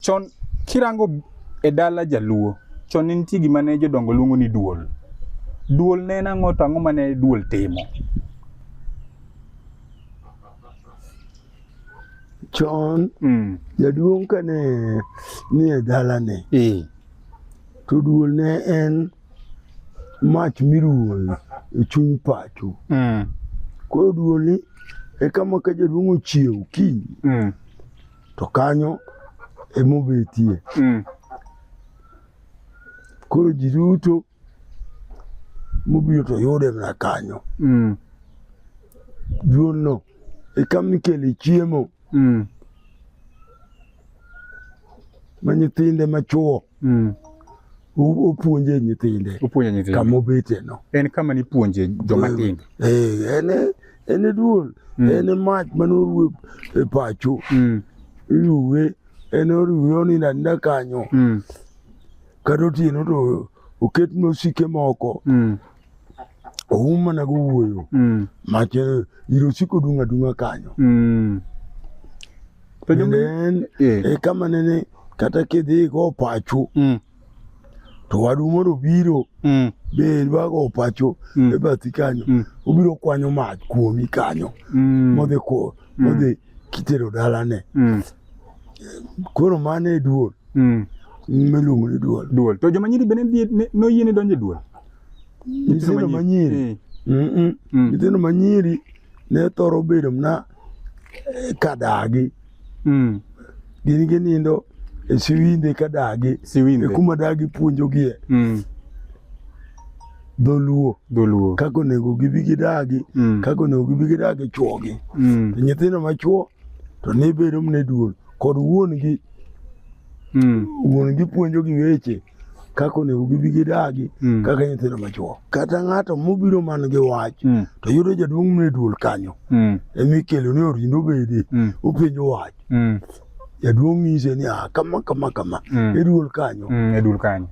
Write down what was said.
Chon kirango e dala jaluo, chon ne nitie gima ne jodongo luongo ni duol. Duol ne en ang'o to ang'o mane duol timo? Chon jaduong' kane nie dalane to duol ne en mach miruwo e chuny pacho. Koro duol ni e kama ka jaduong' ochiew kiny to kanyo emobetie. Koro ji duto mobiro to yude mana kanyo. Duolno e kama ikele chiemo ma nyithinde machuo opuonje nyithinde Opuonjo nyithindo. kama obete no. En kama nipuonje joma tindo. Eh, en e duol, en e mach mane oru e pacho. Iruwe, en oruwe onindo aninda kanyo. Kata otieno to oketne osike moko, oum mana gowuoyo. Mach iro osiko dung' adung'a kanyo. To joma Bende en e kama nene kata kidhi igo pacho to wadu moro biro be dwa go pacho e bathi kanyo obiro kwanyo mach kuomi kanyo modhi ko modhi kitero dalane. Koro mano e duol miluongo ni duol. Duol. To joma nyiri bende noyiene donjo e duol? Nyithindo manyiri nyithindo manyiri ne thoro bedo mana kadagi. Gin ginindo e siwinde kadagi. Siwinde. E kuma dagi puonjogie dholuo. Dholuo. Kaka onego gibi gidagi, kaka onego gibi gidagi chuogi. To nyithindo machuo to ne bedo mana e duol kod wuon-gi. Wuon-gi puonjogi weche kaka onego gibi gidagi kaka nyithindo machuo. Kata ng'ato mobiro man gi wach to yudo jaduong' mane duol kanyo emikelo ni orind obede openjo wach. Jaduong' nyise ni ah, kama kama kama e duol kanyo. E duol kanyo.